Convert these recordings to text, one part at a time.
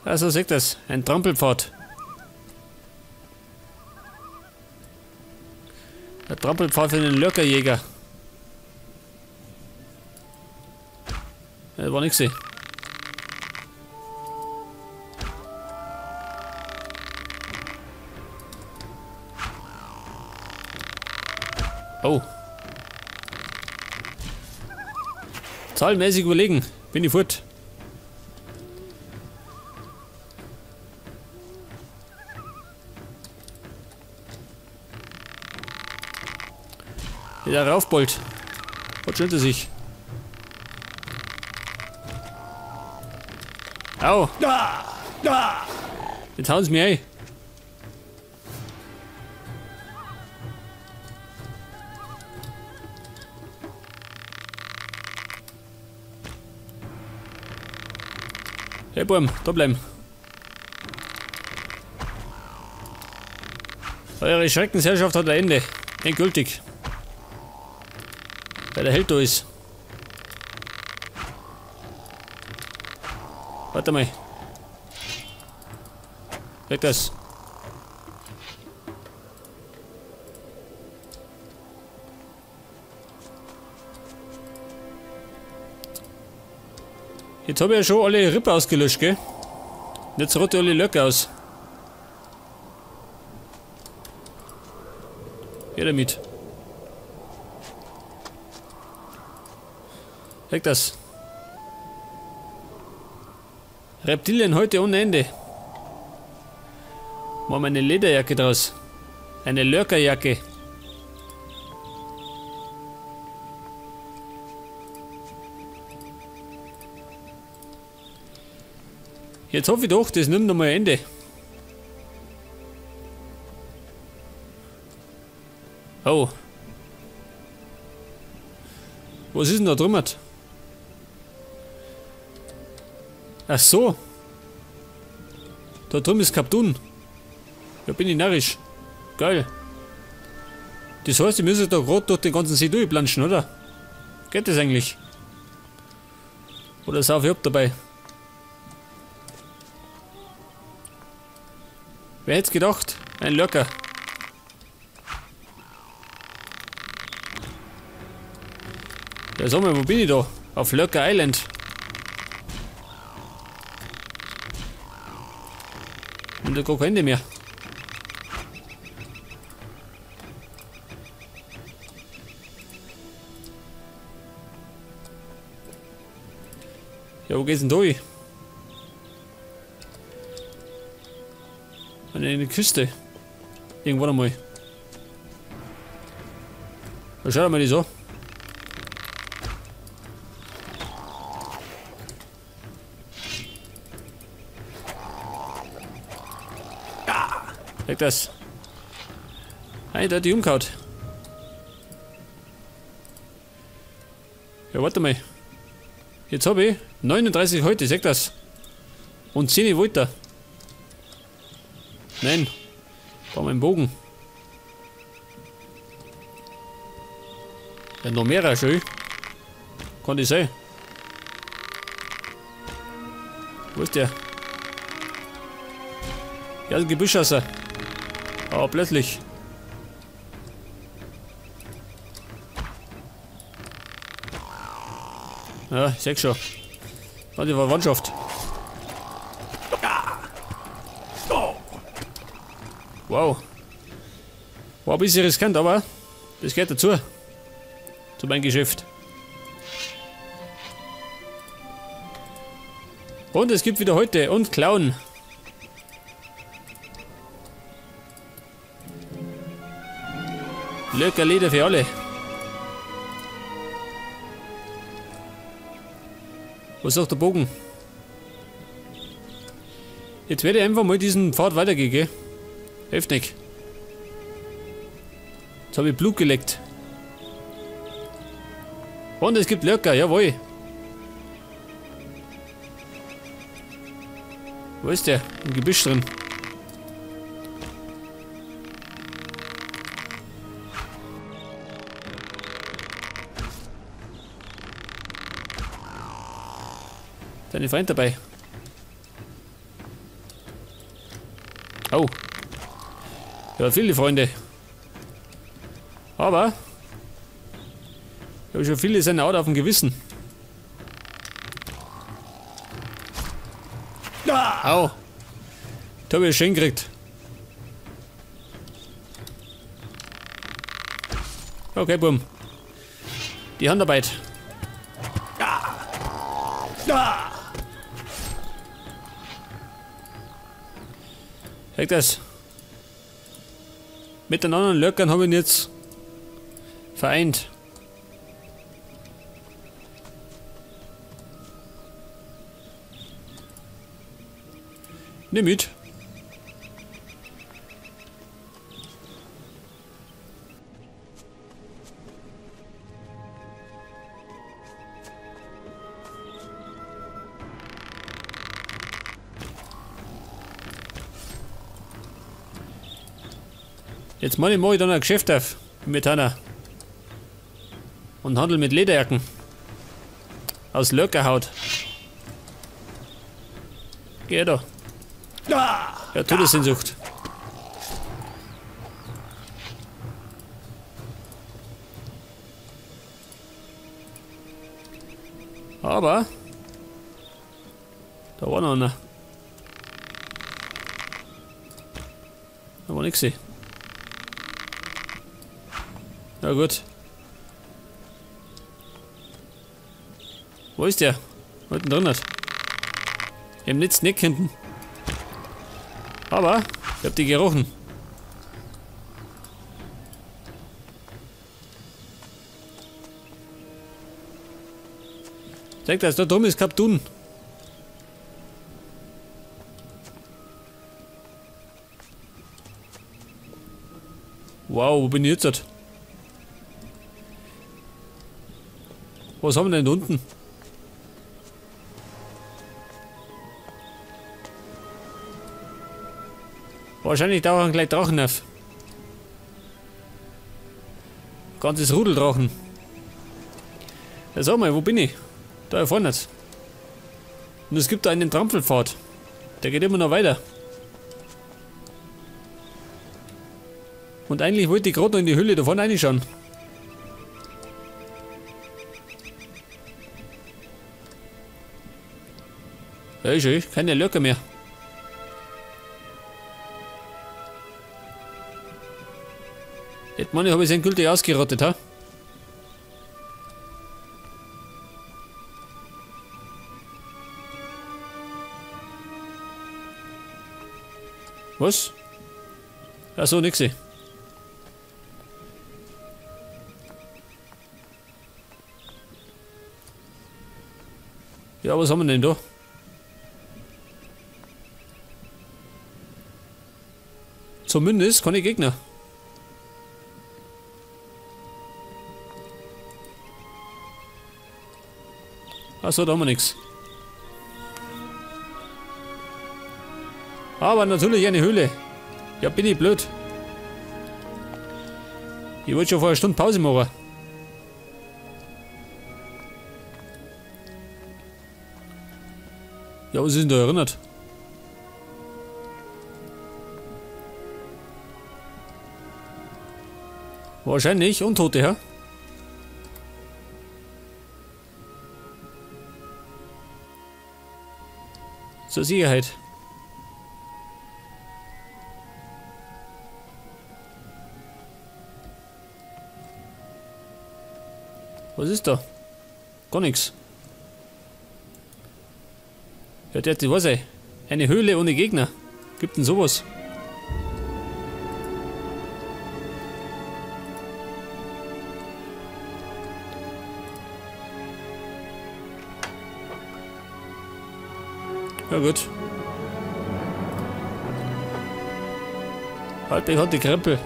Also seht das, ein Trampelpfad. Der Trampelpfad für den Lurkerjäger. Das war nix. Oh. Zahlenmäßig überlegen. Bin ich fort. Der Raufbold. Was schüttet sich? Au! Jetzt hauen sie mich ein. Hey Burm, da bleiben. Eure Schreckensherrschaft hat ein Ende. Endgültig. Weil der Held da ist. Warte mal. Weg das. Jetzt habe ich ja schon alle Rippe ausgelöscht, gell? Jetzt rotte alle Löcher aus. Geh damit. Weg das. Reptilien heute ohne Ende. Machen wir eine Lederjacke draus. Eine Lurkerjacke. Jetzt hoffe ich doch, das nimmt nochmal ein Ende. Oh. Was ist denn da drüben? Ach so. Da drüben ist Kaptun. Da bin ich narrisch. Geil. Das heißt, ich müsste da gerade durch den ganzen See durchplanschen, oder? Geht das eigentlich? Oder sauf ich ab dabei? Wer hätte gedacht? Ein Lurker. Ja, sag mal, wo bin ich da? Auf Lurker Island. Und da gar kein Ende mehr. Ja, wo geht's denn durch? An die Küste. Irgendwann einmal. Da schaut mal die so. Weg das. Hey, da hat die umgehauen. Ja, warte mal. Jetzt habe ich 39 heute, sag das. Und 10 Volta. Nein. Da haben wir einen Bogen. Ja, noch mehrere, schön. Kann das sein? Wo ist der? Ja, ein Gebüsch raus. Aber plötzlich. Ja, ich seh schon. Ah, die Verwandtschaft. Wow. War ein bisschen riskant, aber das gehört dazu. Zu meinem Geschäft. Und es gibt wieder heute und Klauen. Lurkerleder für alle. Was sagt der Bogen? Jetzt werde ich einfach mal diesen Pfad weitergehen, gell? Hilft nicht. Jetzt habe ich Blut geleckt. Und es gibt Lurker, jawohl. Wo ist der? Im Gebüsch drin. Deine Freund dabei. Oh. Ja, viele Freunde. Aber ich habe schon viele seine Haut auf dem Gewissen. Au. Da habe ich schön gekriegt. Okay, bumm. Die Handarbeit. Seht das? Mit den anderen Löckern habe ich ihn jetzt vereint. Nimm mit. Jetzt mache ich dann ein Geschäft auf mit einer und handel mit Lederjacken aus Löckerhaut. Geh da. Ja, Todessehnsucht. Aber da war noch einer. Da war nix. Na gut. Wo ist der? Unten drin hat. Im Netz nicht hinten. Aber ich hab die gerochen. Zeig das, da drüben ist Kaptun. Wow, wo bin ich jetzt? Was haben wir denn da unten? Wahrscheinlich tauchen gleich Drachen auf. Ganzes Rudel Drachen. Ja, sag mal, wo bin ich? Da vorne. Und es gibt da einen Trampelpfad. Der geht immer noch weiter. Und eigentlich wollte ich gerade noch in die Höhle da vorne reinschauen. Ja, ist schön. Keine Löcher mehr. Jetzt meine ich, habe ich es endgültig ausgerottet, ha? Was? Ach so, nix. Ja, was haben wir denn da? Zumindest keine Gegner. Achso, da haben wir nichts. Aber natürlich eine Höhle. Ja, bin ich blöd. Ich wollte schon vor einer Stunde Pause machen. Ja, was ist denn da erinnert? Wahrscheinlich Untote, ja? Zur Sicherheit. Was ist da? Gar nichts. Ja, der hat die was, ey. Eine Höhle ohne Gegner. Gibt denn sowas? Ja gut. Halt bekannte Krempel.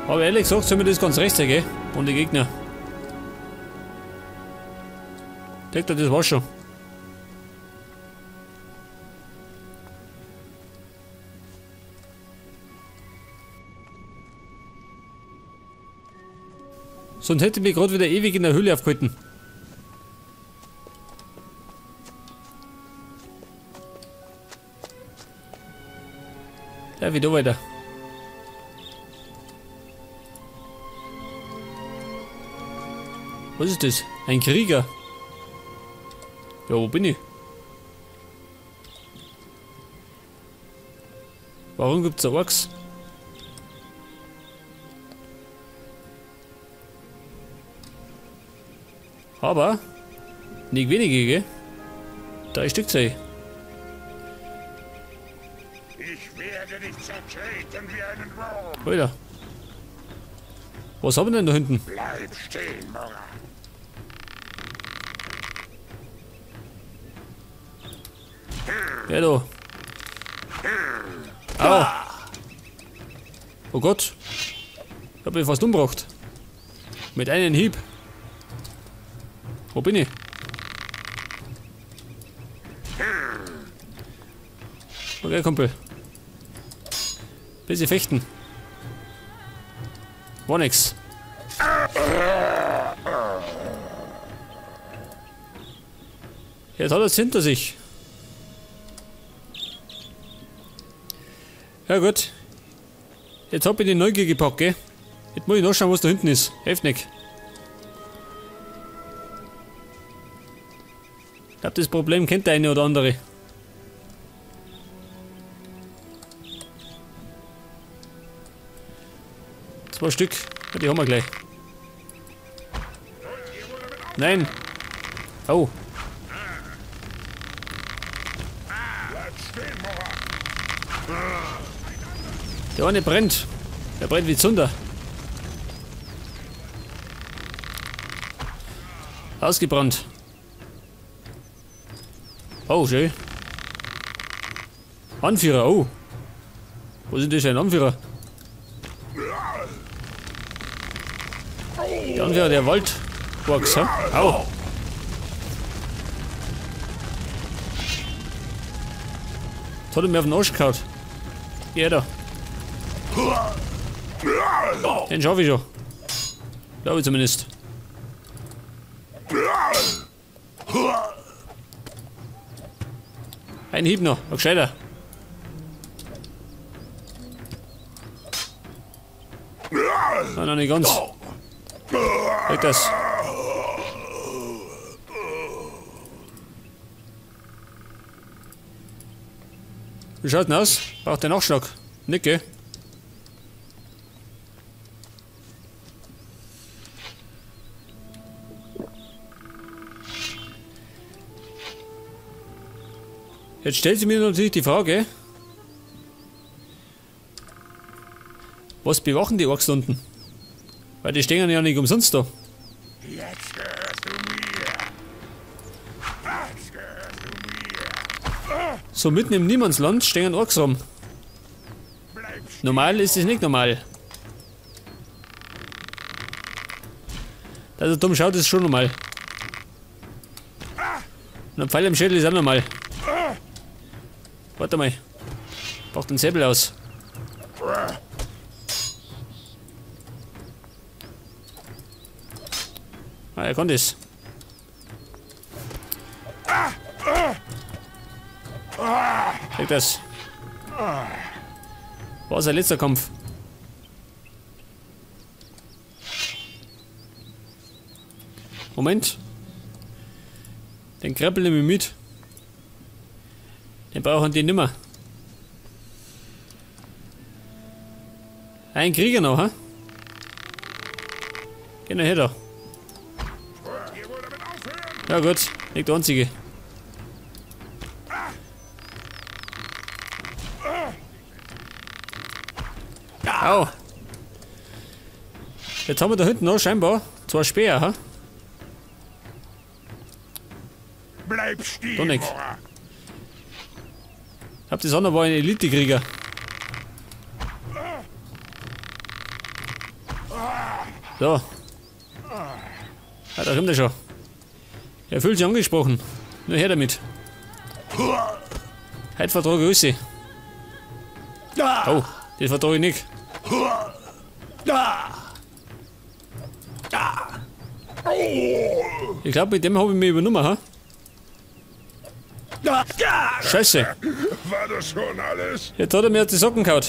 Aber ehrlich gesagt, sind mir das ganz recht, gell? Ohne Gegner. Denkt ihr, das war's schon. Sonst hätte ich mich gerade wieder ewig in der Höhle aufgehalten. Darf ich da weiter? Was ist das? Ein Krieger. Ja, wo bin ich? Warum gibt's da Orks? Aber nicht wenige, gell? 3 Stück sei. Ich werde dich zertreten wie einen Wurm. Alter. Was haben wir denn da hinten? Bleib stehen, Mora. Ja, da. Au. Oh Gott. Ich hab mich fast umgebracht. Mit einem Hieb. Wo bin ich? Okay, Kumpel. Bisschen fechten. War nix. Jetzt hat er's hinter sich. Ja gut. Jetzt hab ich die Neugier gepackt, gell? Jetzt muss ich nachschauen, was da hinten ist. Hilft nicht. Ich glaub, das Problem kennt der eine oder andere. Zwei Stück. Ja, die haben wir gleich. Nein. Oh. Der eine brennt. Der brennt wie Zunder. Ausgebrannt. Oh, schön. Anführer, oh. Wo sind das denn Anführer? Der Anführer der Waldorks, hä? Au. Jetzt hat er mir auf den Arsch gehauen. Geh da. Den schaffe ich schon. Glaube ich zumindest. Ein Hieb noch, ein gescheiter. Nein, noch nicht ganz. Weg das. Wie schaut denn aus? Braucht der Nachschlag? Nicht, gell? Jetzt stellt sich mir natürlich die Frage, was bewachen die Orks da unten? Weil die stehen ja nicht umsonst da. Jetzt gehörst du mir. Jetzt gehörst du mir. So mitten im Niemandsland stehen Orks rum. Normal ist es nicht normal. Dass er dumm schaut, ist schon normal. Und ein Pfeil im Schädel ist auch normal. Warte mal. Braucht den Säbel aus. Ah, er konnte es. Weg das. War sein letzter Kampf. Moment. Den Kreppel nehme ich mit. Den brauchen die nimmer. Ein Krieger noch, hä? Geh noch her da. Ja gut, nicht der einzige. Au! Jetzt haben wir da hinten noch scheinbar zwei Speer, hä? Bleib stehen! Doch nicht. Ich hab die Sonne war ein Elite-Krieger. So. Ja, da kommt er schon. Er fühlt sich angesprochen. Nur her damit. Heute vertrage ich alles. Oh, das vertrage ich nicht. Ich glaube, mit dem habe ich mich übernommen, ha? Scheiße. War das schon alles? Jetzt hat er mir die Socken gehauen.